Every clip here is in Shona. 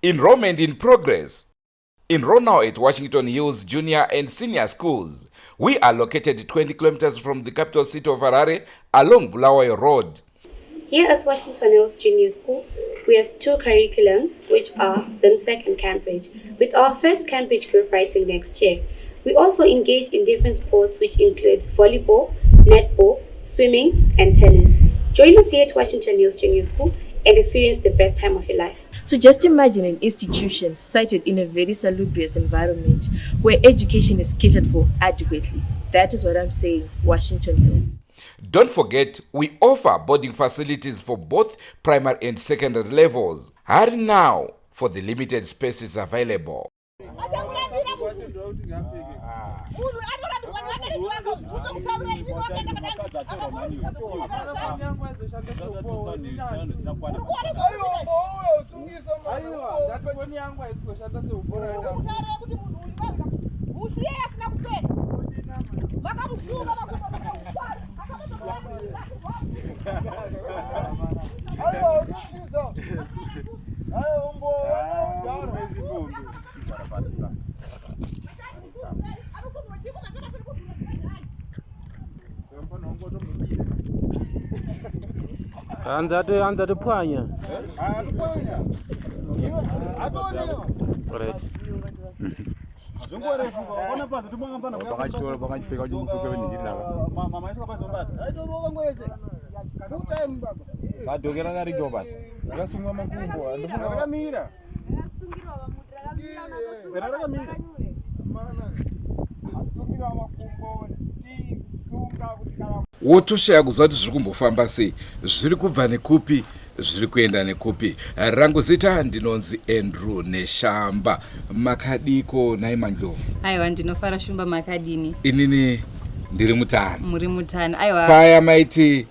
Enrollment in progress. Enroll now at Washington Hills Junior and Senior Schools. We are located 20 kilometers from the capital city of Harare along Bulawayo Road. Here at Washington Hills Junior School, we have two curriculums, which are ZIMSEC and Cambridge, with our first Cambridge group writing next year. We also engage in different sports, which include volleyball, netball, swimming, and tennis. Join us here at Washington Hills Junior School and experience the best time of your life. So just imagine an institution sited in a very salubrious environment where education is catered for adequately. That is what I'm saying, Washington Hills. Don't forget, we offer boarding facilities for both primary and secondary levels. Hurry now for the limited spaces available. Achamurambira munhu. Munhu anorambirwa nevabereki vake kutokutaura ini wakaenda kutaura kuti munhu uyu vanga musiye asina kupfeka vakamusunga Hanzi ati hanzi atipwanya. Right. Sadhokera rarigo basi. Rakasungwa makumbo. Rakamira. Rakamira. Wotoshaya kuziva kuti zviri kumbofamba sei, zviri kubva nekupi, zviri kuenda nekupi. Rangu zita ndinonzi Andrew Neshamba. Makadiko nhai Mandlovu? Aiwa, ndinofara Shumba, makadini? Inini ndiri mutano. Muri mutano, aiwa. Paya maiti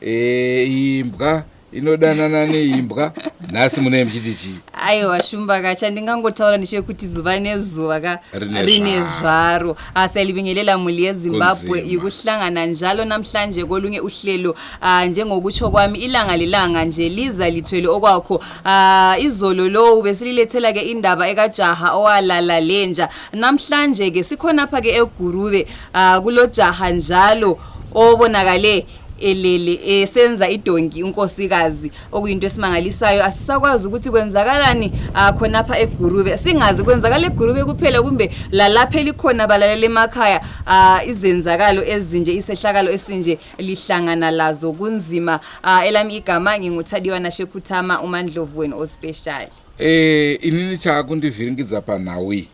e, imbwa inodanana neimbwa nhasi munee muchiti chii? Aiwa Shumba ka, chandingangotaura ndechekuti zuva nezuva ka Rine rine zvaro. zvaro. Asiyalibingelela muli yeZimbabwe Kunzima. yikuhlangana njalo namhlanje kolunye uhlelo. Ah, njengokutsho kwami ilanga lelanga nje liza lithwele okwakho. Ah, izolo lowu besililethela ke indaba ekajaha owalala lenja. Namhlanje ke sikhonapha ke eGuruve, ah, kulojaha njalo obonakale elele esenza idonki unkosikazi, okuyinto esimangalisayo. Asisakwazi ukuthi kwenzakalani ah, khonapha eGuruve. Singazi kwenzakala eGuruve kuphela kumbe lalapha elikhona balalela emakhaya, ah, izenzakalo ezinje, isehlakalo esinje lihlangana lazo, kunzima. Ah, elami igama nginguThadiwa Nashekuthama, uMandlovu wenu ospecial. E, inini chaakundivhiringidza panhau iyi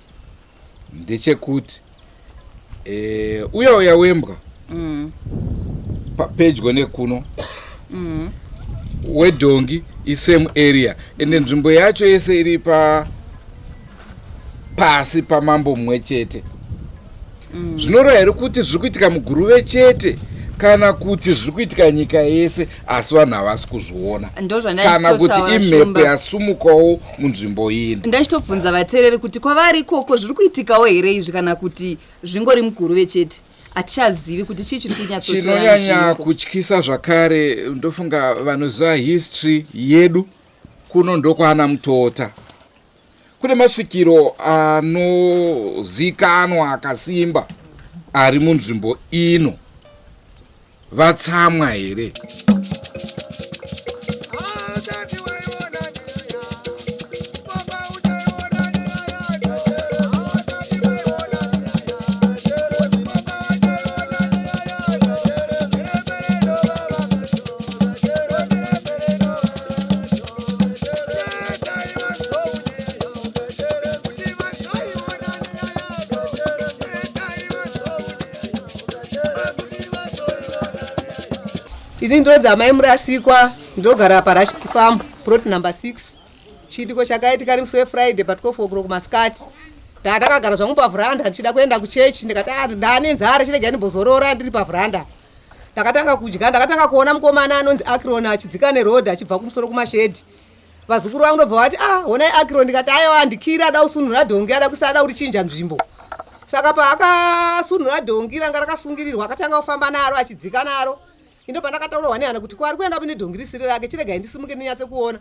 ndechekuti e, uya uya wembwa pedyo nekuno wedhongi isame area, ende nzvimbo yacho yese iri pa pasi pamambo mumwe chete. Zvinoreva here kuti zviri kuitika muGuruve chete, kana kuti zviri kuitika nyika yese asi vanhu havasi kuzviona, kana kuti Ndozvandachitotaura, imhepo Shumba. yasumukawo munzvimbo ino? Ndachitobvunza vateereri kuti kwavari ikoko zviri kuitikawo here izvi, kana kuti zvingori muGuruve chete. Hatichazivi kuti chii chiri kunyatsotora Chinonyanya nzvimbo. kutyisa zvakare, ndofunga vanoziva history yedu, kuno ndokwana Mutota, kune masvikiro anozikanwa akasimba ari munzvimbo ino. Vatsamwa here? Ini ndonzi amai Murasikwa, ndogara paRash Farm, plot number 6. Chiitiko chakaitika ri musi weFriday pa12 o'clock masikati. Ndakagara zvangu pavhuranda ndichida kuenda kuchechi, ndikati, "Ah, ndaane nzara, chiregai ndimbozorora ndiri pavhuranda." Ndakatanga kudya, ndakatanga kuona mukomana anonzi Akron achidzika nerodhi achibva kumusoro kumashedhi. Vazukuru vangu ndobva vati, "Ah, honai Akron." Ndikati, "Aiwa, handikiri, ada kusunhura dhongi, ada kusa ada kurichinja nzvimbo." Saka paakasunhura dhongi ranga rakasungirirwa, akatanga kufamba naro achidzika naro. Ino pandakataurwa nehana kuti kwari kuenda kune dhongi risiri rake, chiregai ndisimuke ndinyatse kuona.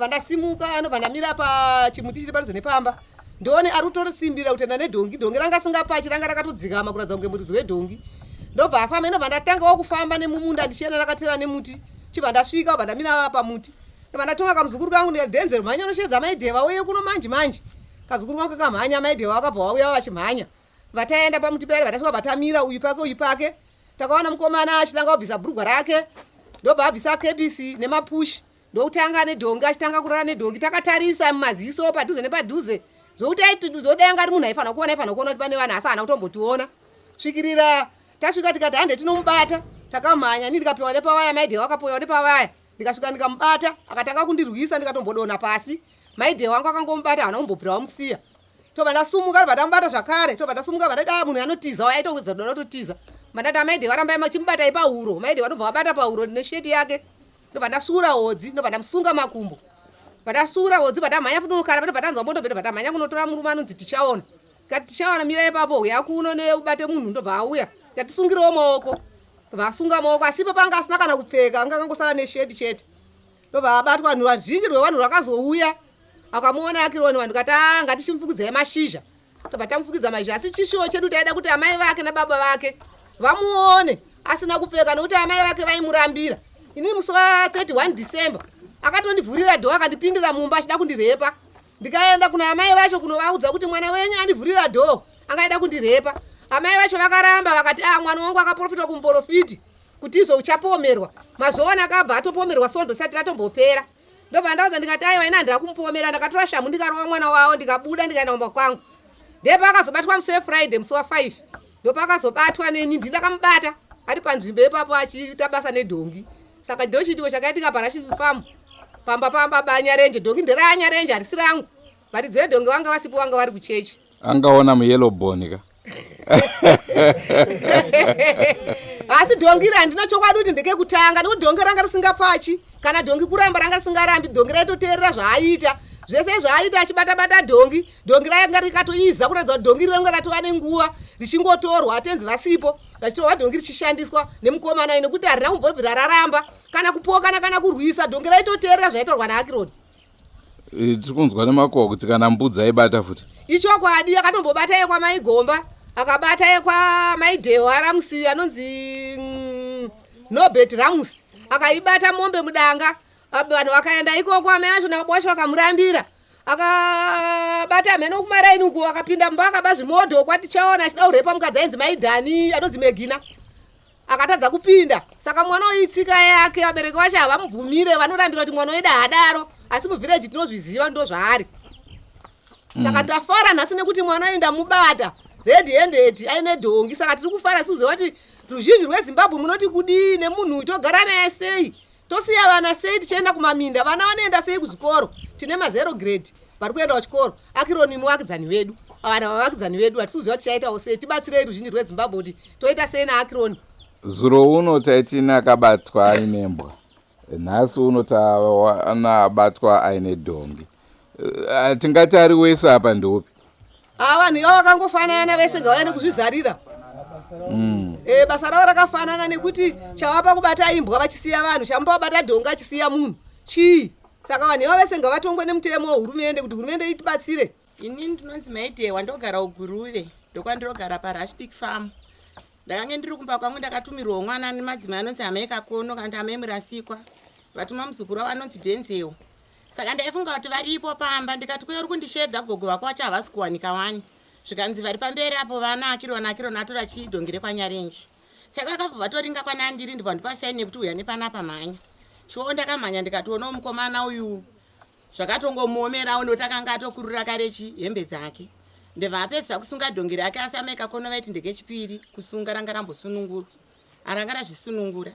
Ndobva ndasimuka ndobva ndamira pachimuti chiri padhuze nepamba. Ndoone ari kutorisimbira kutenda nedhongi. Dhongi ranga singapfachi ranga rakatodzikama kuratidza kunge muridzi wedhongi. Ndobva afamba ndobva ndatangawo kufamba nemumunda ndichienda ndakatera nemuti. Chibva ndasvika ndobva ndamira pamuti. Ndobva ndatonga kamuzukuru kangu ndikati Denzel mhanya unoshedza mai Dheva uye kuno manje manje. Kazukuru kangu kakamhanya mai Dheva vakabva vauya vachimhanya. Vataenda pamuti paya vatasvika vatamira uyu pake uyu pake. Takaona mukomana achitanga kubvisa bhurugwa rake ndobva abvisa kepisi nemapushi ndokutanga nedhongi achitanga kurara nedhongi takatarisa mumaziso padhuze nepadhuze zvokuti aitizodai anga ari munhu aifanira kuona aifanira kuona kuti pane vanhu asi haana kutombotiona svikirira tasvika tikati hande tinomubata takamhanya ini ndikapiwa nepawaya maidhewa akapiwa nepawaya ndikasvika ndikamubata akatanga kundirwisa ndikatombodonha pasi maidhewa wangu akangomubata haana kumbobvira wamusiya tobva ndasumuka tobva ndamubata zvakare tobva ndasumuka bva ndaita ah, munhu anotiza waitongedza kuda kutotiza bva ndati amaidhe varambai machimubatai pahuro maidhe vanobva vabata pahuro nesheti yake ndobva ndasvuura hodzi ndobva ndamusunga makumbo bva ndasvuura hodzi bva ndamhanya futi unokara ndobva ndanzwa moto ndobva ndamhanya kunotora murume anonzi tichaona ndikati tichaona mira ipapo huya kuno neubate munhu ndobva auya ndikati sungirewo maoko ndobva asunga maoko asi ipapo anga asina kana kupfeka anga akangosara nesheti chete ndobva abatwa vanhu vazhinji rwevanhu rwakazouya akamuona akironi vanhu kati ah, ngatichimufukidzai mashizha tobva tamufukidza mashizha asi chishuwo chedu taida kuti amai vake nababa vake vamuone asina kupfeka nokuti amai vake vaimurambira ini musi wa 31 december akatondivhurira dhoo akandipindira mumba achida kundirepa ndikaenda kuna amai vacho kunovaudza kuti mwana wenyu andivhurira dhoo angaida kundirepa amai vacho vakaramba vakati ah mwana wangu akaprofitwa kumuprofiti kuti izvo uchapomerwa mazvoona akabva atopomerwa svondo risati ratombopera ndobva ndaudza ndikati aiwa ini handina kumupomera ndakatora shamhu ndikarova mwana wavo ndikabuda ndikaenda kumba kwangu ndepaakazobatwa musi wefriday musi wa5 ndopaakazobatwa neni ndini ndakamubata ari panzvimbo ipapo achiita basa nedhongi saka ndochiitiko chakaitika parashifamu pamba pamba banyarenje dhongi nderaanyarenje harisi rangu Varidzi vedhongi vanga vasipo vanga vari kuchechi. Angaona muyellow bone ka. Asi dhongi iri handina chokwadi kuti ndekekutanga nekuti dhongi ranga risingapfachi kana dhongi kuramba ranga risingarambi dhongi raitoteerera zvaaiita zvese zvaaita achibata bata dhongi dhongi ranga rikatoiza kuratidza kuti dhongi ranga ratova nenguva richingotorwa atenzi vasipo rachitorwa dhongi richishandiswa nemukomana nekuti harina kumbobvira raramba kana kupokana kana kurwisa dhongi raitoteerera zvaitorwa naakironi Eh, tiri kunzwa nemakuhwa kuti kana mbudzi aibata futi ichokwadi akatombobata yekwamaigomba akabata yekwamaidhewa ramusi anonzi nobert ramusi akaibata mombe mudanga vanhu vakaenda ikoko amai acho nababa wacho vakamurambira akabata mheno kumaraini uku akapinda mumba akaba zvimodho kwatichaona achida kurepa mukadzi ainzi maidhani anonzi megina akatadza kupinda saka mwana uyu itsika yake vabereki vacho havamubvumire vanorambira kuti mwana wedu haadaro asi muvhireji tinozviziva ndo zvaari saka tafara nhasi nekuti mwana uyu ndamubata red handed aine dhongi saka tiri kufara tikuziva kuti ruzhinji rwezimbabwe munoti kudii nemunhu uyu togara naye sei Tosiya vana sei tichienda kumaminda? Vana vanoenda sei kuzvikoro? Tine mazero grade vari kuenda kuchikoro. Akironi muvakidzani vedu, vana vavakidzani vedu hatisi kuziva tichaitawo sei. Tibatsirei ruzhinji rweZimbabwe kuti toita sei naAkironi. Zuro uno taitini akabatwa aine mbwa, nhasi uno tawana abatwa aine dhongi. Eh, tingati ari wese apa ndeupi? Ava vanhu ivavo vakangofanana vese ngavaende kuzvizarira. E, basa ravo rakafanana nekuti chavapa kubata imbwa vachisiya vanhu, chamupa kubata dhongi achisiya munhu chii? Saka vanhu ivavo vese ngavatongwe nemutemo wehurumende kuti hurumende itibatsire. Ini ndinonzi Maidhewa ndogara kuGuruve ndokwandinogara paRashpick Farm. Ndakange ndiri kumba kwangu ndakatumirwawo mwana nemadzimai anonzi amai Kakono kana kuti amai Murasikwa vatuma muzukuru wavo anonzi Denzel. Saka ndaifunga kuti varipo pamba ndikati kuyo uri kundisheedza gogo vako vacho havasi kuwanika wani. Zvikanzi vari pamberi apo vana Akirona Akirona atora chidhongi rekwaNyarenji. Saka vakabva vatoringa kwana ndiri ndibva ndipa saini yekuti uya nepanapa mhanya. Shuwa ndakamhanya ndikatoona mukomana uyu zvakatongomuomerawo nekuti akanga atokurura kare chi hembe dzake. Ndibva apedzisa kusunga dhongi rake asi amai Kakono vaiti ndekechipiri kusunga ranga rambosunungurwa. Aranga razvisunungura.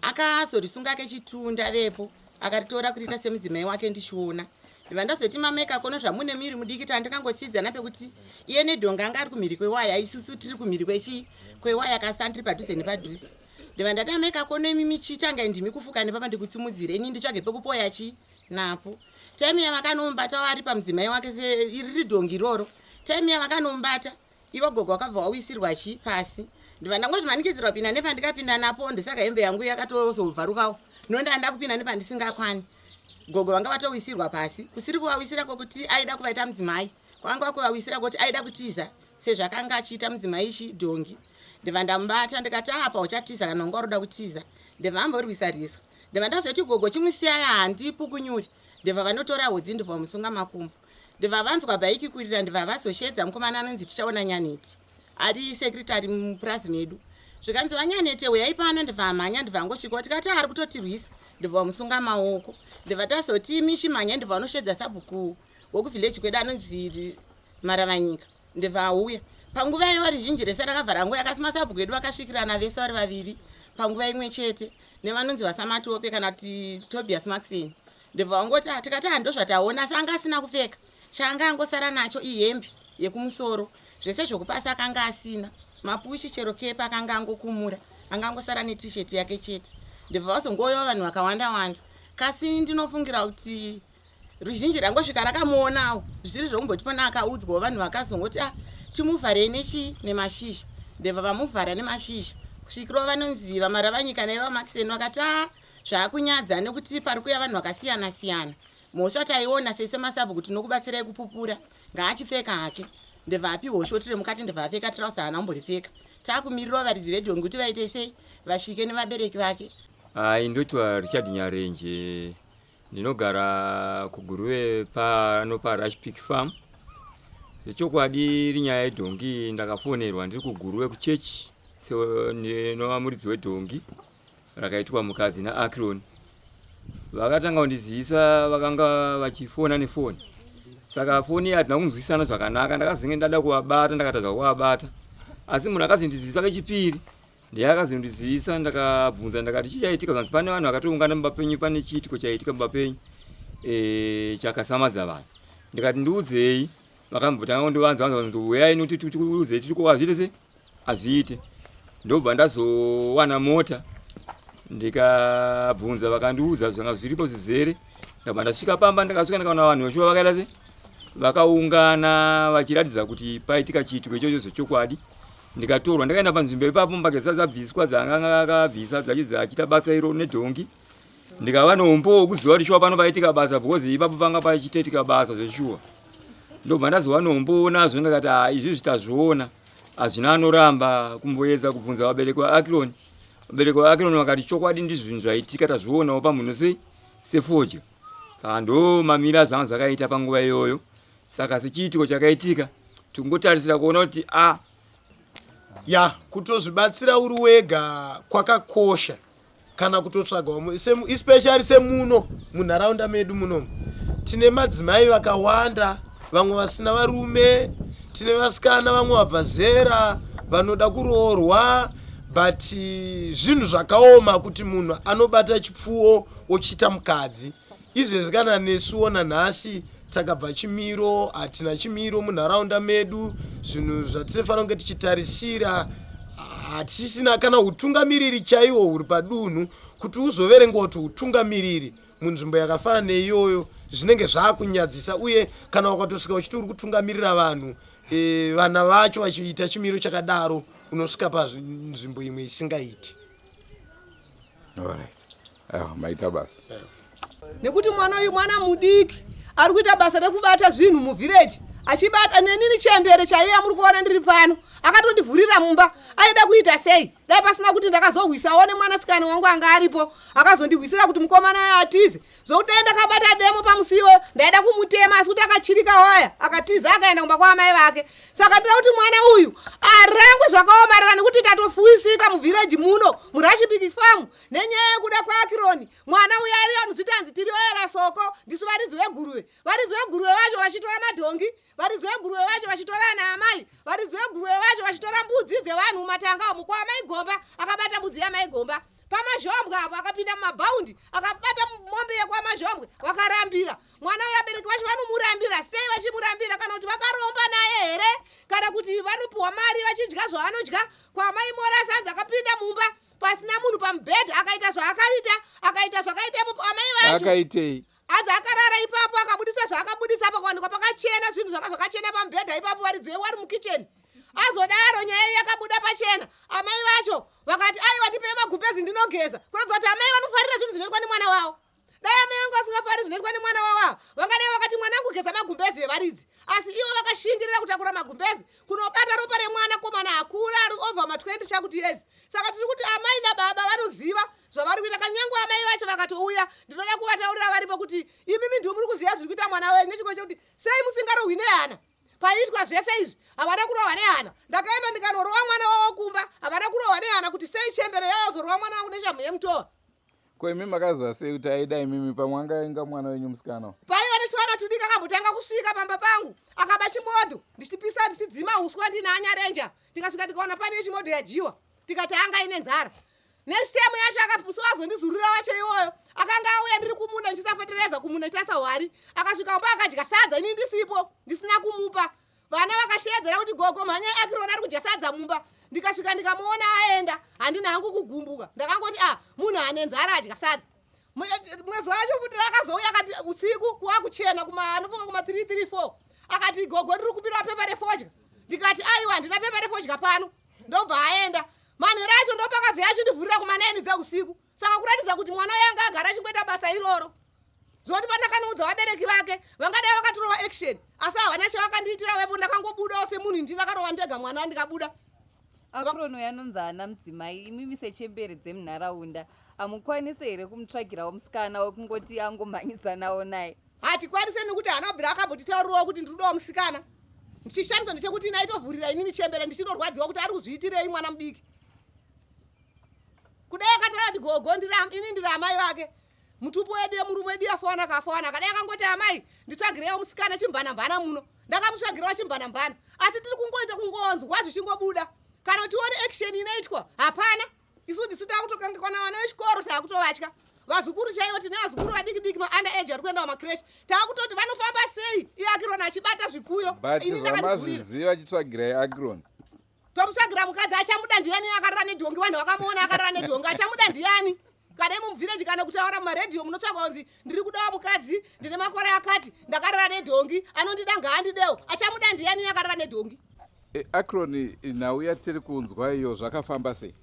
Akazorisunga kechitunda vepo akaritora kuriita semudzimai wake ndichiona. Ndibva ndazoti mamai Kakono zvamune miri mudiki tandikangosiidzana pekuti iye nedhongi anga ari kumhiri kwewaya isusu tiri kumhiri kwechi kwewaya kasi tandiri padhuze nepadhuze. Ndibva ndati amai Kakono imimi chitangai ndimi kufuka nepapa ndikutsimudzire ini nditsvage pekupoya chi napo. Time yavakanomubata vari pamudzimai wake iri ridhongi iroro. Time yavakanomubata Ivo gogo wakabva wawisirwa chi pasi ndibva ndangozvimanikidzirwa kupinda nepandikapinda napo ndosaka hembe yangu yakatozobvarukawo no ndanda kupinda nepandisingakwani. Gogo vanga vatowisirwa pasi, kusiri kuvawisira kwokuti aida kuvaita mudzimai, kwanga kuvawisira kwoti aida kutiza sezvakanga achiita mudzimai chi dhongi. Ndibva ndamubata ndikati apa uchatiza kana wanga uroda kutiza. Ndibva amborwisa rwiswa. Ndibva ndazoti gogo chimusiyai handipukunyuri. Ndibva vanotora hudzi ndibva vamusunga makumbo. Ndibva vanzwa bhaiki kurira ndibva vazoshedza mukomana anonzi Tichaona Nyaneti ari secretary mupurazi medu. Zvikanzi vaNyanete huyai pano ndibva amhanya ndibva angosvikawo tikati ari kutotirwisa ndibva vamusunga maoko. Ndibva tazoti imi chimhanya ndibva vanoshedza sabhuku wekuvillage kwedu anonzi Maravanyika ndibva auya. Panguva iyoyo rizhinji rese rakabva rangouya kasi masabhuku edu vakasvikirana vese vari vaviri panguva imwe chete nevanonzi vaSamatope kana kuti Tobias Maxin. Ndibva vangoti ah, tikati ah, ndozvataona asi anga asina kupfeka chaanga angosara nacho ihembe yekumusoro zvese zvokupasi akanga asina mapushi chero kepa akanga angokumura anga angosara netisheti yake chete. Ndibva vazongouyawo vanhu vakawanda wanda kasi ndinofungira kuti ruzhinji rangosvika rakamuonawo zvisiri zvokumboti pana akaudzwawo vanhu vakazongoti ah timuvharei nechii nemashizha ndebva vamuvhara nemashizha kusvikirawo vanonzi vamaravanyika naiva vamakiseni vakati ah zvaakunyadza nekuti pari kuya vanhu vakasiyana siyana mhosva taiona sese masabhuku tinokubatsirai kupupura ngaachipfeka hake ndebva apiwa shoti remukati ndebva apfeka tirausa haana kumboripfeka taakumirirawo varidzi vedhongi kuti vaite sei vasvike nevabereki vake. Hai ndoitwa Richard Nyarenje Ndinogara kuGuruve pano paRushpick Farm. Zvechokwadi iri nyaya yedhongi ndakafonerwa ndiri kuGuruve kuchechi ndinova muridzi wedhongi rakaitwa mukadzi naAkron. Vakatanga kundizivisa vakanga vachifona nefoni saka foni iyi hatina kunzwisana zvakanaka ndakazenge ndada kuvabata ndakatadza kuvabata asi munhu akazondizivisa kechipiri Ndiye akazondizivisa ndakabvunza ndakati chii chaitika zvanzi pane vanhu vakatoungana mumba penyu pane chiitiko chaitika mumba penyu e, chakasamadza vanhu ndikati ndiudzei vakambotanga kundivanza vanza vanzi uyai noti tikuudzei tiri ko hazviite sei hazviite ndobva ndazowana mota ndikabvunza vakandiudza zvanga zviripo zvizere ndabva ndasvika pamba ndakasvika ndikaona vanhu vashuva vakaita sei vakaungana vachiratidza kuti paitika chiitiko ichocho zvechokwadi ndikatorwa ndakaenda panzvimbo ipapo mbake dzisati dzabviswa dzaanga akabvisa dzachi achiita basa iro nedhongi ndikava neumbowo wekuziva kuti shuwa pano paitika basa because ipapo panga pachitoitika basa zveshuwa ndobva ndazova neumbowo nazvo ndakati ha izvi zvitazviona hazvina anoramba kumboedza kubvunza vabereki vaakironi vabereki vaakironi vakati chokwadi ndizvinhu zvaitika tazvionawo pamhuno sei sefodya saka ndo mamira zvanga zvakaita panguva iyoyo saka sechiitiko chakaitika tikungotarisira kuona kuti a ah. Ya kutozvibatsira uri wega kwakakosha kana kutotsvaga vamwe especially semuno munharaunda medu munomu tine madzimai vakawanda vamwe vasina varume tine vasikana vamwe vabva zera vanoda kuroorwa but zvinhu zvakaoma kuti munhu anobata chipfuwo ochiita mukadzi Izvezvi kana nesuwo nanhasi takabva chimiro, hatina chimiro munharaunda medu, zvinhu zvatinofanira kunge tichitarisira hatisisina kana utungamiriri chaiwo huri padunhu kuti uzoverengwa kuti utungamiriri munzvimbo yakafanana neiyoyo zvinenge zvakunyadzisa uye kana ukatosvika uchiti uri kutungamirira vanhu e, vana vacho vachiita chimiro chakadaro unosvika panzvimbo imwe isingaiti. Alright. Ah, maita basa. Nekuti mwana uyu mwana mudiki ari kuita basa rekubata zvinhu muvhireji achibata nenini chembere chaiye muri kuona ndiri pano akatondivhurira mumba aida kuita sei dai pasina kuti ndakazohwisawo nemwanasikana wangu anga aripo akazondihwisira kuti mukomana ayo atize zvokuti dai ndakabata demo pamusiwo ndaida kumutema asi kuti akachirika waya akatiza akaenda kumba kwaamai vake saka ndinoda kuti mwana uyu arangwe zvakaomarara nekuti tatofuisika muvhireji muno murashipiki famu nenyaya yekuda kwaakironi mwana uyo ari anozviti anzi tiri vaera soko ndisu varidzi veguruve varidzi veguruve vacho vachitora madhongi varidzi veguruve vacho vachitora ana amai varidzi veguruve vacho vachitora mbudzi dzevanhu mumatanga umu kwaamai gomba akabata mbudzi yamai gomba pamazhombwe apo akapinda mumabhaundi akabata mombe yekwamazhombwe vakarambira mwana uyo abereki vacho vanomurambira sei vachimurambira kana kuti vakaromba naye here kana kuti vanopiwa mari vachidya zvavanodya kwamai morasa anzi akapinda mumba pasina munhu pamubhedha akaita zvaakaita akaita zvakaita ipopo amai vacho akaitei anzi akarara ipapo akabudisa zvaakabudisa pakawanikwa pakachena zvinhu zvanga zvakachena pamubhedha ipapo varidzi vevari mukicheni azodaro nyaya iyi yakabuda pachena amai vacho vakati aiwa ndipei magumbezi ndinogeza kuratidza kuti amai vanofarira zvinhu zvinoitwa nemwana wavo. Dai amai vangu vasingafari zvinoitwa nemwana wavo ava, vangadai vakati mwanangu geza magumbezi evaridzi. Asi ivo vakashingirira kutakura magumbezi kunobata ropa remwana komana akura ari over ma 20 chakuti years. Saka tiri kuti amai nababa vanoziva zvavari kuita kanyangwe amai vacho vakatouya ndinoda kuvataurira varipo kuti imimi ndiwo muri kuziva zviri kuita mwana wenyu nechiko chekuti sei musingarohwi nehana paiitwa zvese izvi havana kurohwa nehana ndakaenda ndikanorova mwana wavo kumba havana kurohwa nehana kuti sei chembere yayozorova mwana wangu neshamhu yemutowa Ko imi makaziva sei kuti aida imimi pamwe anga ainga mwana wenyu musikana? Paiva netwana tudiki akambotanga kusvika pamba pangu akaba chimodho ndichipisa ndichidzima uswa ndina anyarenja tikasvika tikaona pane chimodho yadyiwa tikati anga aine nzara next time yacho akamusi wazondizurira wacho iwoyo akanga auya ndiri kumunda ndichisafotereza kumunda ndichitasa hwari akasvika kumba akadya sadza ini ndisipo ndisina kumupa Vana vakasheedzera kuti gogo mhanyai Akironi ari kudya sadza mumba. Ndikasvika ndikamuona aenda, handina hangu kugumbuka. Ndakangoti ah, munhu ane nzara adya sadza. Mwedzi wacho futi akazouya akati usiku kuwa kuchena kuma anofunga kuma 3 3 4 akati gogo ndiri kupira pepa refodya. Ndikati aiwa handina pepa refodya pano. Ndobva aenda. Manheru acho ndopakazoya achindivhurira kuma 9 dzeusiku. Saka kuratidza kuti mwana uyo anga agara achingoita basa iroro. Zvoti pandakanoudza vabereki vake vangadai vakatorova action asi havana chavakandiitira vepo ndakangobudawo semunhu ndi ndakarova ndega mwana ndikabuda. Akrono yanonzi ana mudzimai imimi sechembere dzemunharaunda hamukwanise here kumutsvagirawo musikana wekungoti angomhanyidzanawo naye? Hatikwanise nekuti haana kubvira akambotitaurirawo kuti ndiri kudawo musikana. Chishamiso ndechekuti ini aitovhurira inini chembere ndichitorwadziwa kuti ari kuzviitirei mwana mudiki. Kudai akataura kuti gogo ini ndiri amai vake Mutupo wedu yemurume wedu yafowana kafowana akadai akangoti amai nditsvagireiwo musikana chimbanambana muno ndakamutsvagirawo chimbanambana asi tiri kungoita kungonzwa zvichingobuda kana tione action inoitwa hapana isu ndisu takutokangikwana vana vechikoro takutovatya vazukuru chaivo tine vazukuru vadiki diki maunda age vari kuenda kumakresh takutoti vanofamba sei iye akironi achibata zvipfuyo but zvamazviziva chitsvagirai akironi tomutsvagira mukadzi achamuda ndiyani akarara nedhongi vanhu vakamuona akarara nedhongi achamuda ndiyani kana imumuvhireji kana kutaura mumaredhiyo munotsvagwa kunzi ndiri kudawo mukadzi ndine makore akati ndakarara nedhongi anondida ngaandidewo achamuda ndiyani akarara nedhongi e, acron nhau yatiri kunzwa iyo zvakafamba sei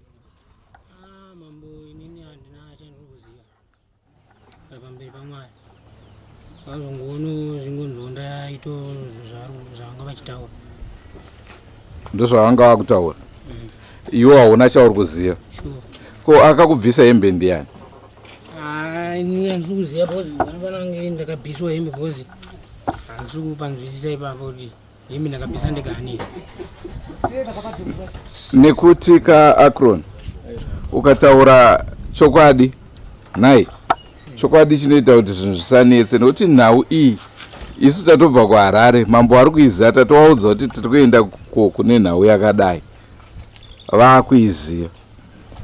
ah, mambo inini handina chandiri kuziva pamberi pamwari vazongoona zvingonzwo ndaito zvavanga vachitaura ndozvavanga vakutaura mm. iwe hauna chauri kuziva ko akakubvisa hembe ndiyani ah, ini handisi kuziva bcause vanofanira kunge ndakabviswa hembe bcause handisi kupanzwisisa ipapo kuti Imi ndakabvisa ndega ani? Nekuti ka Akron ukataura chokwadi nhai chokwadi chinoita kuti zvinhu zvisanetse nekuti nhau iyi isu tatobva kuharare mambo ari kuiziva tatovaudza kuti tiri kuenda kune nhau yakadai vaakuiziva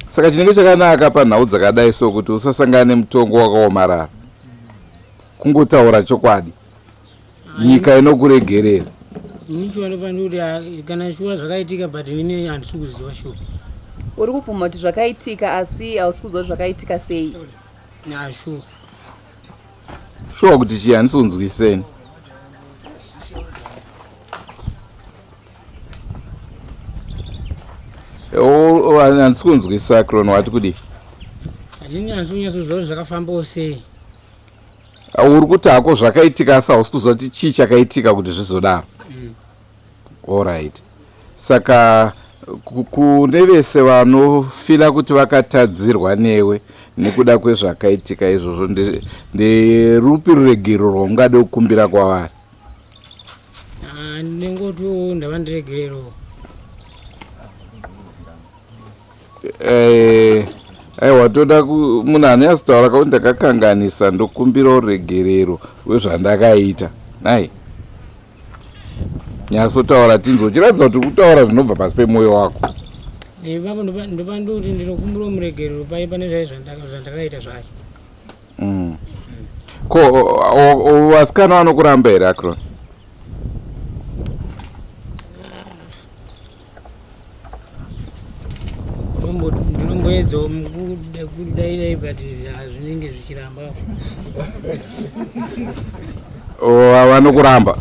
saka chinenge chakanaka panhau dzakadai so kuti usasangana nemutongo wakaomarara kungotaura chokwadi nyika inokuregerera ini chiwano pandikuti ah, kana shuwa zvakaitika but ini handisi kuziva shuwa uri kubvuma kuti zvakaitika asi hausi kuziva kuti zvakaitika sei na shuwa shuwa kuti chii handisi kunzwiseni handisi kunzwisa cron wati kudii handini handisi kunyatsoziva kuti zvakafambawo sei Uri kuti hako zvakaitika asi hausi kuziva kuti chii chakaitika kuti zvizodaro. Mm. Alright. Saka kune vese vanofila kuti vakatadzirwa newe nekuda kwezvakaitika izvozvo nderupi ruregero rwaungade kukumbira kwavari? Ah, ndingotiwo ndavandiregerero. Eh, aiwa toda munhu anonyatsotaura kakuti ndakakanganisa ndokumbira uregerero rwezvandakaita nai nyatsotaura tinzwe uchiratidza kuti uri kutaura zvinobva pasi pemwoyo wako ipapo ndopandoti ndinokumbira muregerero paye pane zvaye zvandakaita zvacho mm. ko vasikana vanokuramba here acron Ndinomboedzawo kudaidai but zvinenge zvichiramba. Oh, vanokuramba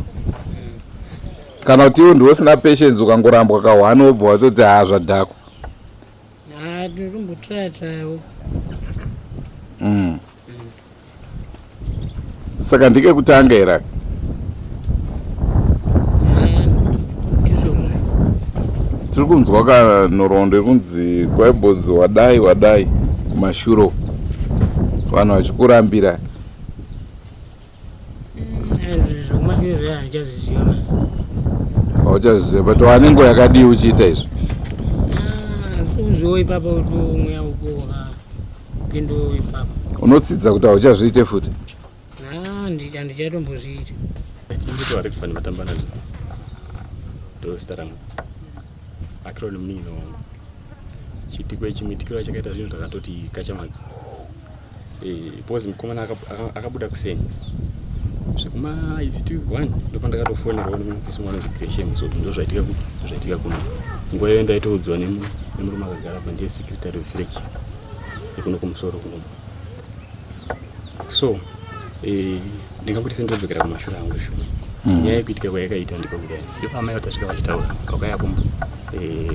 kana kuti iwe ndiwe usina patience ukangorambwa kahwani wobva watoti haa zvadhakwa. Haa tinotombotraya trayawo. Mm. Saka ndekekutanga here aka? Tiri kunzwa kanhoroondo yekunzi kwaimbonzi wadai wadai kumashure uku vanhu vachikurambira. Zvekumashure zvayo handichazviziva manje. Hauchazviziva but wane nguva yakadii uchiita izvi? Handisi ipapo kuti mweya uko wakapindawo ipapo. Unotsidza kuti hauchazviite futi? Handichatombozviita. Ndinoitwa Redfan Matambanadzo. Ndozita rangu. Akironi munin'ina wangu. Chiitiko ichi muitikiro chakaita zvinhu zvakatoti kachamadzo. Eh, because mukomana akabuda kuseni zvekuma is it one ndopandakatofonerwa nemufisi mwana zvigreshemu so ndozvaitika zvaitika kuno nguva iyo ndaitoudzwa nemurume akagara pa ndiye secretary of village yekuno kumusoro kuno so eh, ndingangoti sendodzokera kumashure angu shuwa mm. nyaya yekuitika kwayakaita ndiko kudai ndipo amai vatasvika vachitaura vakauya kumba eh,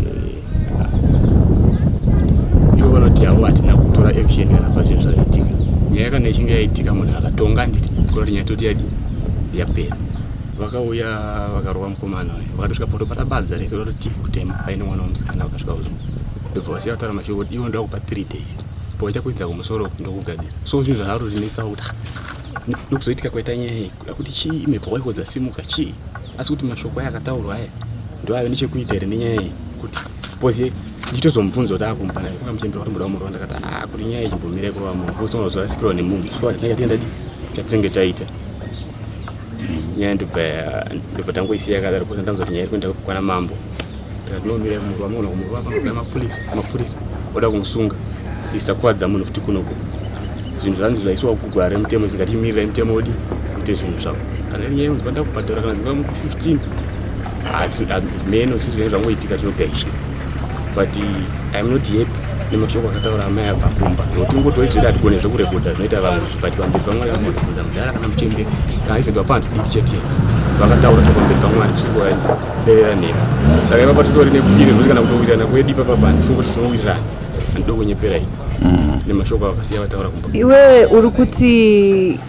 ivo vanoti havo hatina kutora action kana pazvinhu zvaitika nyaya kana ichinge yaitika munhu akatonga nditi kurati nyaya toti yadi yapera vakauya vakarova mukomana uyu vakatosvika potobata badza rese vatoti kutema paine mwana wemusikana vakasvika kuzo ndobva vasiya vataura mashoko kuti ivo ndoda kupa three days pavachakwidza kumusoro ndokugadzira so zvinhu zvakarotinetsawo kuti ah, ndokuzoitika kwaita nyaya iyi kuda kuti chii imhepo kwaiko dzasimuka chii asi kuti mashoko aya akataurwa aya ndo ave nechekuita here nenyaya iyi kuti bcause ndichitozomubvunza kuti akumba ndafunga muchembere watomboda kumurova ndakati ah kuti nyaya ichimbomirai kurova munhu because unozorasikirwa nemunhu so hatina chatinenge tadii chatinenge taita nyaya ndobva ndobva tangoisiya yakadaro because ndanzwa kuti nyaya iri kuenda kwana mambo ndikati nomira kumurova muona kumurova panoda mapurisa mapurisa oda kumusunga isakuvadza munhu futi kunoko zvinhu zvanzi zvaisiwa kugwara remutemo zingatimirira mutemo odi kuite zvinhu zvavo kana iri nyaya yonzi panda kubhadhara kana zvinga 15 meno zvinhu zvinenge zvangoitika zvinogaishira but iam not happy nemashoko akataura amai apa kumba nokuti ngoti waizoda hatigone zvekurekodha zvinoita vamwe but pamberi pamwari vanogona kubvunza mudhara kana muchembere kana even vapana tudiki chete vakataura zvepamberi pamwari zvirikuvarevera nhema saka ipapa titori nebwiri zvekuti kana kutowirirana kwedu ipapa pa handifungi kuti tinowirirana handida kunyeperai nemashoko avakasiya vataura kumba Iwewe uri kuti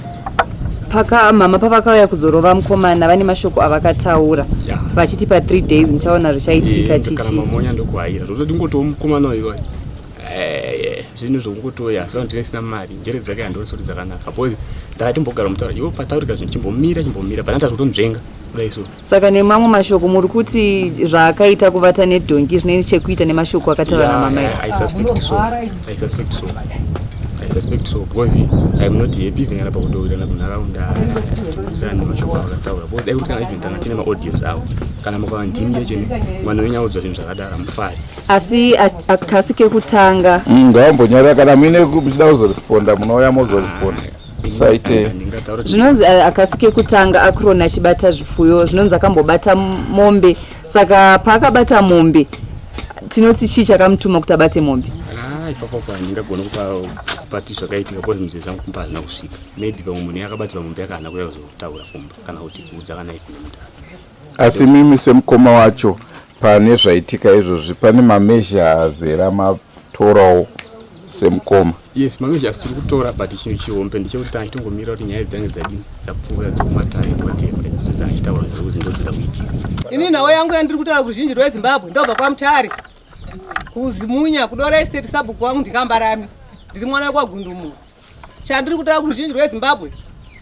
paka mama pavakauya kuzorova mukomana vane mashoko avakataura Yeah. vachiti pa 3 days muchaona zvichaitika Eh, kana chichi mamonya ndokuhaira zvototi ngotiwo mukomana uyu eh, zvinhu zvokungotoya asi vanhu tinesina mari njere dzake handionesi kuti dzakanaka because ndakatimbogara mutaura iwo pataurika zvinhu chimbomira chimbomira pana tazotonzvenga kudai so saka nemamwe mashoko muri kuti zvaakaita kuvata nedhongi zvine chekuita nemashoko akataura namama Yeah, I suspect so. I suspect so. I suspect so because I'm not happy even kana pakutowirirana kunharaunda wirirana nemashoko avakataura because dai kuti kana even tanga tine maaudios avo kana mukava ndimi yacho mwana wenyu audzwa zvinhu zvakadaro hamufari asi akasi kekutanga Ngavambonyarara kana muine muchida kuzoresponda munouya mozoresponda. Saite. Zvinonzi akasi kekutanga Akron achibata zvipfuyo zvinonzi akambobata mombe saka paakabata mombe tinoti chii chakamutuma kuti abate mombe? Ah, ipapo pa ndingagona kupa kupati zvakaitika because muzezi wangu kumba hazvina kusvika maybe pamwe munhu yakabatirwa mombe yake haana kuuya kuzotaura kumba kana kuti kuudza kana ipi nemudhara Asi mimi semukoma wacho pane zvaitika izvozvi pane mameasures here amatorawo semukoma? Yes, mameasures tiri kutora but chinhu chihombe ndechekuti tanga chitongomira kuti nyaya dzange dzadini dzapfuura dzekumatare whatever so tanga chitaura zvekuti ndodzida kuitika. Ini nhau yangu yandiri kutaura kuruzhinji rweZimbabwe ndobva kwaMutare kuZimunya kuDora Estate sabhuku wangu ndiKambarami ndiri mwana wekwaGundumura. Chandiri kutaura kuruzhinji rweZimbabwe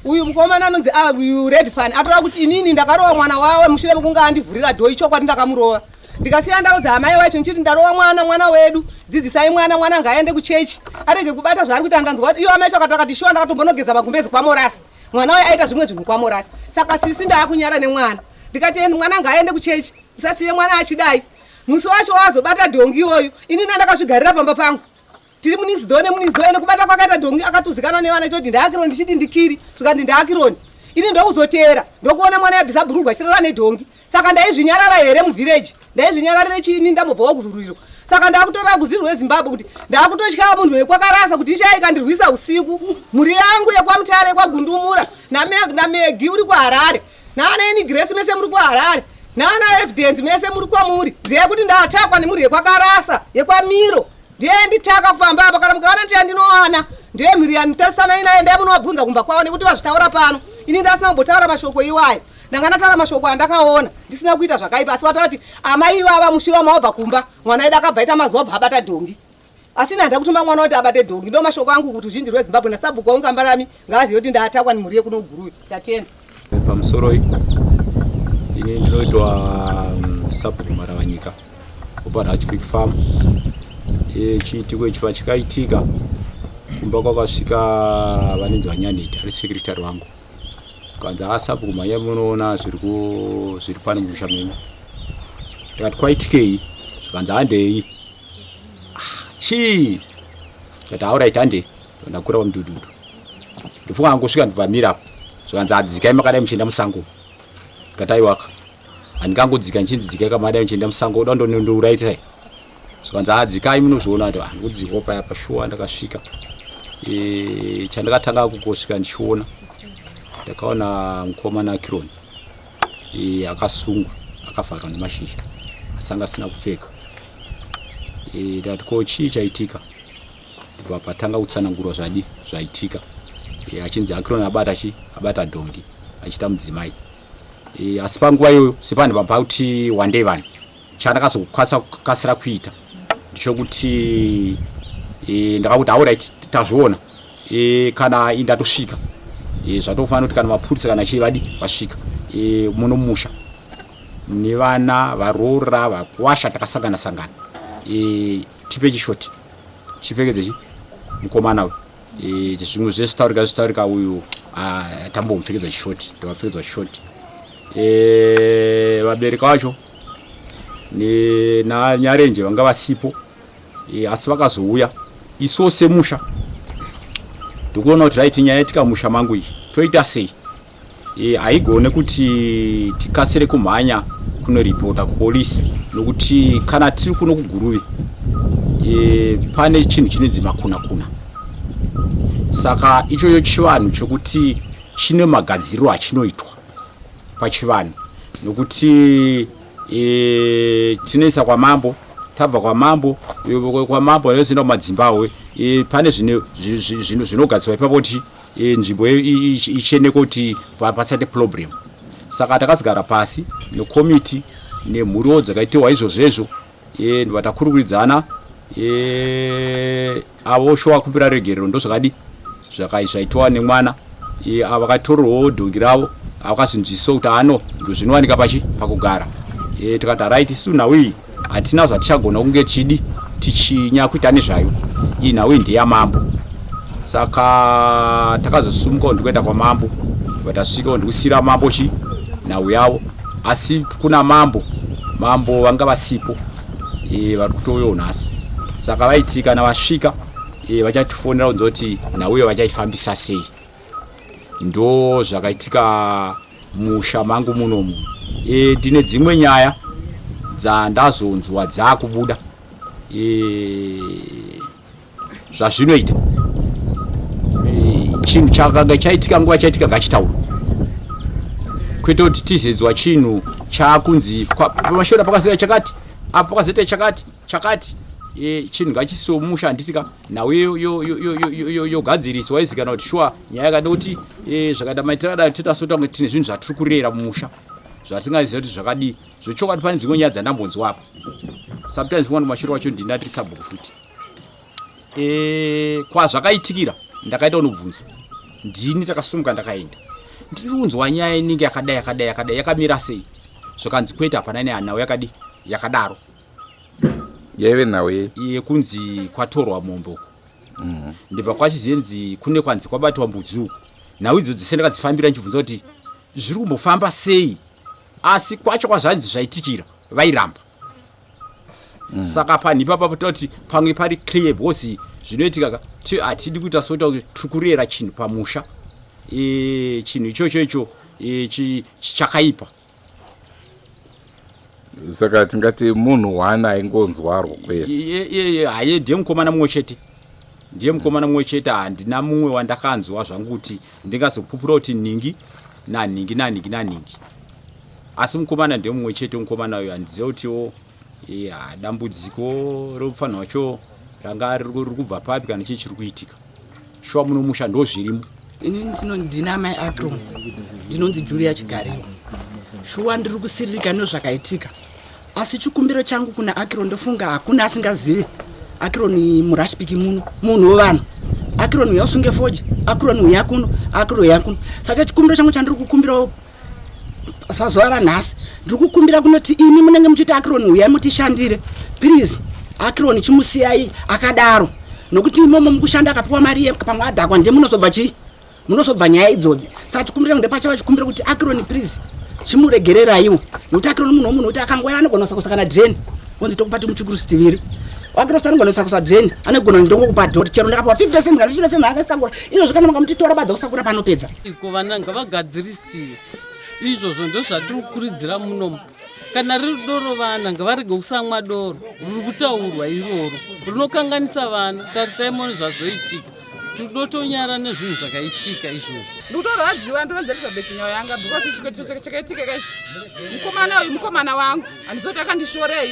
uyu mukomana anonzi ah, uyu Redfan atora kuti inini ndakarova mwana wawe mushure mekunge andivhurira dhoo ichokwadi ndakamurova ndikasiya ndaudza amai wacho ndichiti ndarova mwana mwana wedu dzidzisai mwana mwana ngaaende kuchechi arege kubata zvaari kuita ndanzwa kuti iyo amai chakati akati shuwa ndakatombonogeza magumbezi kwamorasi mwana uyo aita zvimwe zvinhu kwamorasi saka sisi ndaakunyara nemwana ndikati mwana ngaaende kuchechi usasiye mwana achidai musi wacho wazobata dhongi iwoyo ini ndandakazvigarira pamba pangu tiri munizidho nemunizidho ende kubata kwakaita dhongi akatozikana nevana chitoti ndaakironi ndichiti ndikiri zvikanzi ndaakironi ini ndokuzoteera ndokuona mwana yabvisa bhurugwa achirara nedhongi saka ndaizvinyarara here muvhireji ndaizvinyararire chiini ndambobvawo kuzururiro saka ndakutora kuzivi rwezimbabwe kuti ndakutotyawo munhu wekwakarasa kuti ichaya ikandirwisa usiku mhuri yangu yekwamutare yekwagundumura namegi uri kuharare naana ini grace mese muri kuharare naana evidence mese muri kwamuri ziyai kuti ndatakwa nemhuri yekwakarasa yekwamiro ndiye nditaka pamba apa kana mukaona ndiya ndinowana ndiye mhuri yanitarisana inaye ndiye munovabvunza kumba kwavo nekuti vazvitaura pano Ini ndasina kumbotaura mashoko iwayo. Ndanga ndataura mashoko andakaona ndisina kuita zvakaipa asi vataura kuti amai ivava mushure mawabva kumba mwana wedu akabva aita mazuva obva abata dhongi. Asi ini handina kutuma mwana kuti abate dhongi. Ndo mashoko angu kuti ruzhinji rweZimbabwe nasabhuku wangu Kambarami ngaazive kuti ndatakwa nemhuri yekuno Guruve. Ndatenda. Pamusoroi, ini ndinoitwa Sabhuku Maravanyika wepaRatchpick Farm. Chiitiko ichi pachakaitika kumba kwakasvika vanenzi vanyaneti ari secretary wangu kanzi asabhuku mhanya munoona zviri pano mumusha menyu. Ndikati kwaitikei? Zvikanzi handei. Chii? Ndikati alright handei. Ndakwira pamudhudhudhu ndofunga angosvika ndobvamira apo zvikanzi adzikai makadai muchienda musango. Ndikati aiwaka handingangodzika ndichinzi dzikai kamadai muchienda musango uda ndondouraitai. Zvikanzi adzikai munozviona. Kuti handikudzikawo paya pashuwa. Ndakasvika chandakatanga kungosvika ndichiona ndakaona mukomana Akironi akasungwa akavharwa nemashizha asi anga asina kupfeka. Ndikati ko chii chaitika? Ndibva patanga kutsanangurwa zvadi zvaitika achinzi Akironi abata chi abata dhongi achiita mudzimai. Asi panguva iyoyo sepanhu pakuti wandei vanhu chandakazokwanisa kukasira kuita ndichokuti ndakakuti alright tazviona kana indatosvika zvatofanira kuti kana mapurisa kana chii vadi vasvika muno mumusha nevana varoora vakwasha takasangana sangana tipe chishoti chipfekedze chi mukomana uyu zvimwe zvese taurika zvitaurika uyu tambomupfekedza chishoti ndovapfekedzwa chishoti vabereki vacho nanyarenje vanga vasipo asi vakazouya isuwo semusha ndikuona kuti right nyaya yaitika musha mangu iyi toita sei haigone kuti tikasire kumhanya kunoripota kupolisi nokuti kana tiri kuno kuGuruve pane chinhu chinonzi makuna kuna. Saka ichocho chivanhu chokuti chine magadziriro achinoitwa pachivanhu nokuti tinoisa kwamambo tabva kwamambo kwamambo nozoenda kumadzimbahwe pane zvinogadzirwa ipapo kuti nzvimbo ichene kuti pasate problem. Saka takazogara pasi nekomiti nemhuriwo dzakaitiwa izvozvezvo ndobva takurukuridzana avo shuwa kumbira regerero ndozvakadi zvaitiwa nemwana vakatorerwawo dhongi ravo vakazinzwisiso kuti ano ndozvinowanika pachi pakugara tikati right isu nhau iyi hatina zvatichagona kunge chidi tichinya kuita nezvayo iyi nhau iyi ndeyamambo. Saka takazosumuka ndikuenda kwamambo vatasvika ndikusiyira mambo chi nhau yavo asi kuna mambo mambo vanga vasipo vari kutouyawo nhasi. Saka vaiti kana vasvika vachatifonera kunzwa kuti nhau iyo vachaifambisa sei. Ndo zvakaitika musha mangu munomu. Ndine dzimwe nyaya dzandazonzwa dzakubuda zvazvinoita chinhu chakanga chaitika nguva chaitika ngachitaurwe kwete kuti tizedzwa chinhu chakunzi pamashora pakazoita chakati apo pakazoita chakati chakati chinhu ngachisiwo musha handitika nhau yogadziriswa izikanwa kuti shuwa nyaya yakada kuti zvakaita maitiro akadai toita soita kunge tine zvinhu zvatiri kurera mumusha zvatingaziva kuti zvakadii. Zvechokwadi pane dzimwe nyaya dzandambonzwa apa sometimes mwana mashure wacho ndini atiri sabhuku futi kwazvakaitikira ndakaita unobvunza ndini takasumuka ndakaenda ndiri kunzwa nyaya inenge yakadai yakadai yakadai yakamira sei zvakanzi kwete hapana nehanhau yakadi yakadaro yaive nhau yei yekunzi kwatorwa mombe uku ndibva kwachizenzi kune kwanzi kwabatwa mbudzi uku nhau idzo dzese ndakadzifambira ndichibvunza kuti zviri kumbofamba sei asi kwacho kwazvanzi zvaitikira vairamba Saka panhu ipapa toti pamwe pari clear because zvinoitika ka hatidi kuita soita kuti tiri kurera chinhu pamusha chinhu ichocho icho chakaipa. Saka tingati munhu one aingonzwarwo kwese. Haye ndiye mukomana mumwe chete ndiye mukomana mumwe chete handina mumwe wandakanzwa zvangu kuti ndingazopupura kuti nhingi nanhingi nanhingi nanhingi asi mukomana ndiye mumwe chete mukomana uyu handiziva kutiwo dambudziko romufanha wacho ranga riri kubva papi kana chii chiri kuitika shuwa muno musha ndo zvirimo. Ini ndina amai Akron, ndinonzi Julia Chigariwa. Shuwa ndiri kusiririka nezvakaitika, asi chikumbiro changu kuna Akron, ndofunga hakuna asingazivi Akron murashpiki muno, munhu wevanhu. Akron uya usunge foja, Akron uya kuno, Akron uya kuno. Saka chikumbiro changu chandiri kukumbirawo sazuva ranhasi, ndiri kukumbira kunoti imi munenge muchiti Akron uyai mutishandire, please Akron chimusiyai akadaro, nokuti imomo mukushanda akapiwa mari ye pamwe adhakwa, ndiye munozobva chii, munozobva nyaya idzodzi. Saka chikumbiro changu ndepachava chikumbiro kuti Akron please chimuregereraiwo, nokuti Akron munhu womunhu kuti akangouya anogona kusakusa kana drain, onzi tokupa timuchukurusi tiviri. Akron anogona kusakusa drain, anogona ndongokupa dhoti chero ndakapiwa 50 cents kana 50 cents akasakura izvozvo. Kana mukamutitora badza kusakura panopedza. Iko vana ngavagadzirisiwe izvozvo, ndozvatiri kukurudzira munomu. Kana riri doro, vana ngavarege kusamwa doro riri kutaurwa iroro, rinokanganisa vana. Tarisai mone zvazvoitika, tinotonyara nezvinhu zvakaitika izvozvo. Ndikutorwadziwa. Ndinonzi Elizabeth Nyauyanga, because chikoto chakaitika kaichi, mukomana uyu mukomana wangu, handizoti akandishorei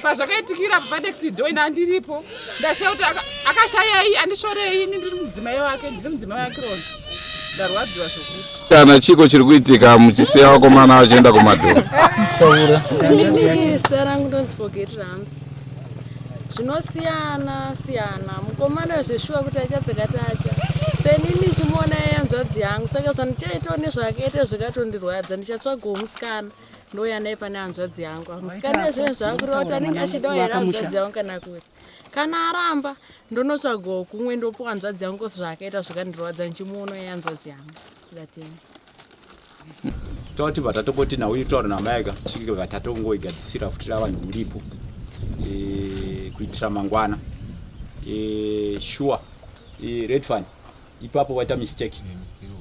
pazvakaitikira panext door. Ina andiripo, ndashaya kuti akashayai andishorei. Ini ndiri mudzimai wake, ndiri mudzimai waKironi. Ndarwadziwa zvokuti. Kana chiko chiri kuitika muchisiya vakomana vachienda kumadhoo? Taura. Inini zita rangu ndonzi Forget Rams. Zvinosiyana siyana. Mukomana zveshuwa kuti achadzakatacha senini chimuona yanzvadzi yangu, saka zvandichaitawo nezvaakaita zvakatondirwadza. Ndichatsvagawo musikana, ndouya naye pane hanzvadzi yangu. Musikana zvinhu zvakureva kuti anenge achidawo here hanzvadzi yangu, kana kuti kana aramba ndonotsvagawo kumwe, ndopiwa hanzvadzi yangu kosi. Zvaakaita zvakandirwadza ndichimuona yanzvadzi yangu. Ndatenda. Toti vatatongoti nhau itaura namaika, tisvike vatatongoigadzisira futi ravanhu muripo kuitira mangwana. Sure, Redfan ipapo waita mistake,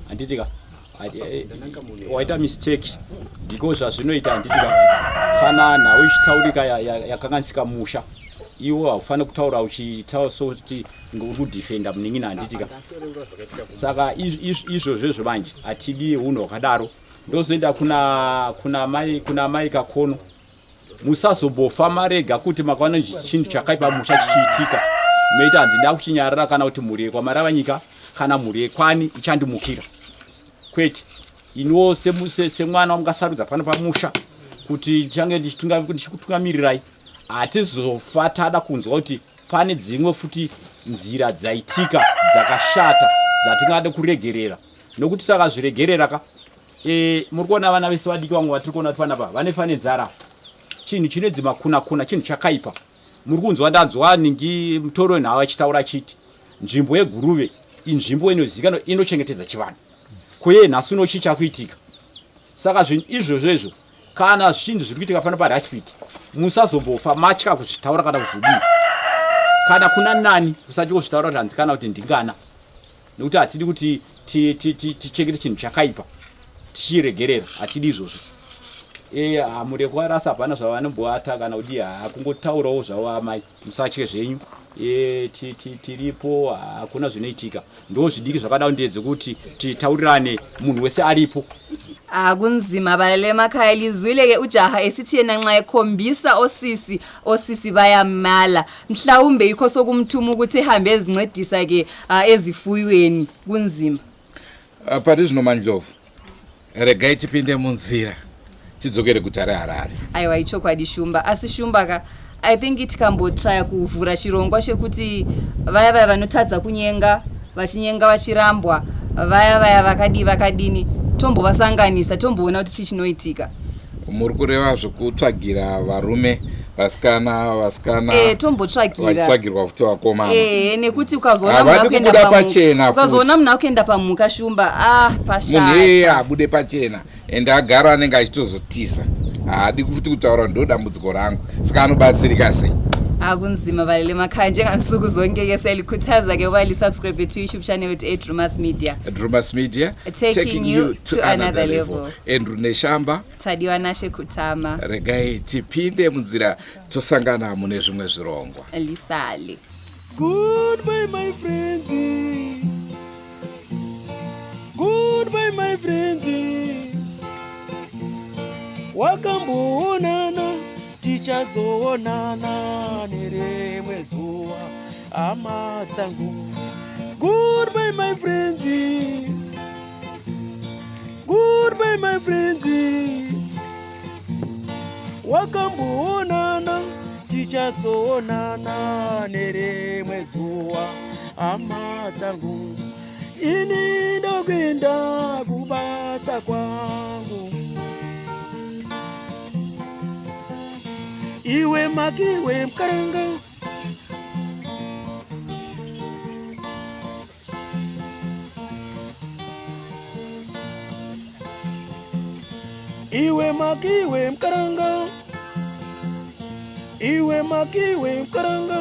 handitika? Waita mistake because zvazvinoita, handitika, kana nhau ichitaurika yakanganisika musha, iwo haufaniri kutaura uchitaura sokuti uri kudefenda munin'ina, handitika? Saka izvozvo izvo manje hatidi unhu hwakadaro. Ndozoenda kuna mai Kakono. Musazombofa marega kuti makaona chinhu chakaipa musha chichiitika, moita handida kuchinyarara, kana kuti mhuri yekwaMaravanyika kana mhuri yekwani ichandimukira. Kwete. Iniwo semwana wamungasarudza pano pamusha kuti ndichange ndichikutungamirirai, hatizofa tada kunzwa kuti pane dzimwe futi nzira dzaitika dzakashata dzatingade kuregerera, nokuti takazviregerera ka, muri kuona vana vese vadiki vamwe vatiri kuona kuti panapa vanefa nenzara. Chinhu chinonzi makuna kuna chinhu chakaipa. Muri kunzwa, ndanzwa ningi mutoro wenhau achitaura chiti nzvimbo yeGuruve inzvimbo inozivikanwa inochengetedza chivanhu, kuye nhasi uno chii chakuitika? Saka zvinhu izvozvo izvo, kana zvichinzi zviri kuitika pano paRashpik, musazombofa matya kuzvitaura kana kuzvidii kana kuna nani. Usati kuzvitaura kuti hanzi kana kuti ndingana, nekuti hatidi kuti tichengete chinhu chakaipa tichiregerera. Hatidi izvozvo. Murekwarasa hapana zvavanomboata kana kuti hakungotaurawo zvavo. Amai, musatye zvenyu. Tiripo, hakuna zvinoitika. Ndo zvidiki zvakada ndedze kuti titaurirane munhu wese aripo. Akunzima balale emakhaya. Lizwile-ke ujaha esithi yena nxa ekhombisa osisi, osisi bayamala. Mhlawumbe yikho sokumthuma ukuthi ehambe ezincedisa-ke ezifuyweni. Kunzima. Pari zvino, Mandlovu, regai tipinde munzira tidzokere guta reHarare. Aiwa, ichokwadi Shumba. Asi Shumba ka, I think tikambotraya kuvhura chirongwa chekuti vaya vaya vanotadza kunyenga, vachinyenga vachirambwa, vaya vaya vakadii vakadini, tombovasanganisa, tomboona kuti chii chinoitika. Muri kureva zvekutsvagira varume vasikana, vasikana Tombotsvagira. vachitsvagirwa futi vakomana. Nekuti ukazoona Havadi munhu akuenda kubuda pachena futi. Ukazoona munhu akuenda pamuka, Shumba, ah, Munhu iyeye pashata. abude pachena ende agara anenge achitozotisa, haadi futi kutaura, ndo dambudziko rangu. Saka anobatsirika sei? Akunzima balele emakhaya. Njengansuku zonke-ke siyalikhuthaza-ke ukuba lisubscribe to YouTube channel yethu eDrumas Media. Drumas Media, taking you to another level. Andrew Neshamba, Tadiwa Nashe Kutama. Regai tipinde munzira, tosangana mune zvimwe zvirongwa. Lisale. Goodbye, my friends. Goodbye, my friends. Wakamboonana, tichazoonana nerimwe zuva, hama dzangu. Goodbye. my friends. Goodbye my friends. Wakamboonana tichazoonana nerimwe zuva hama dzangu. Ini ndokuenda kubasa kwangu. Iwe makiwe mkaranga. Iwe makiwe mkaranga. Iwe makiwe mkaranga.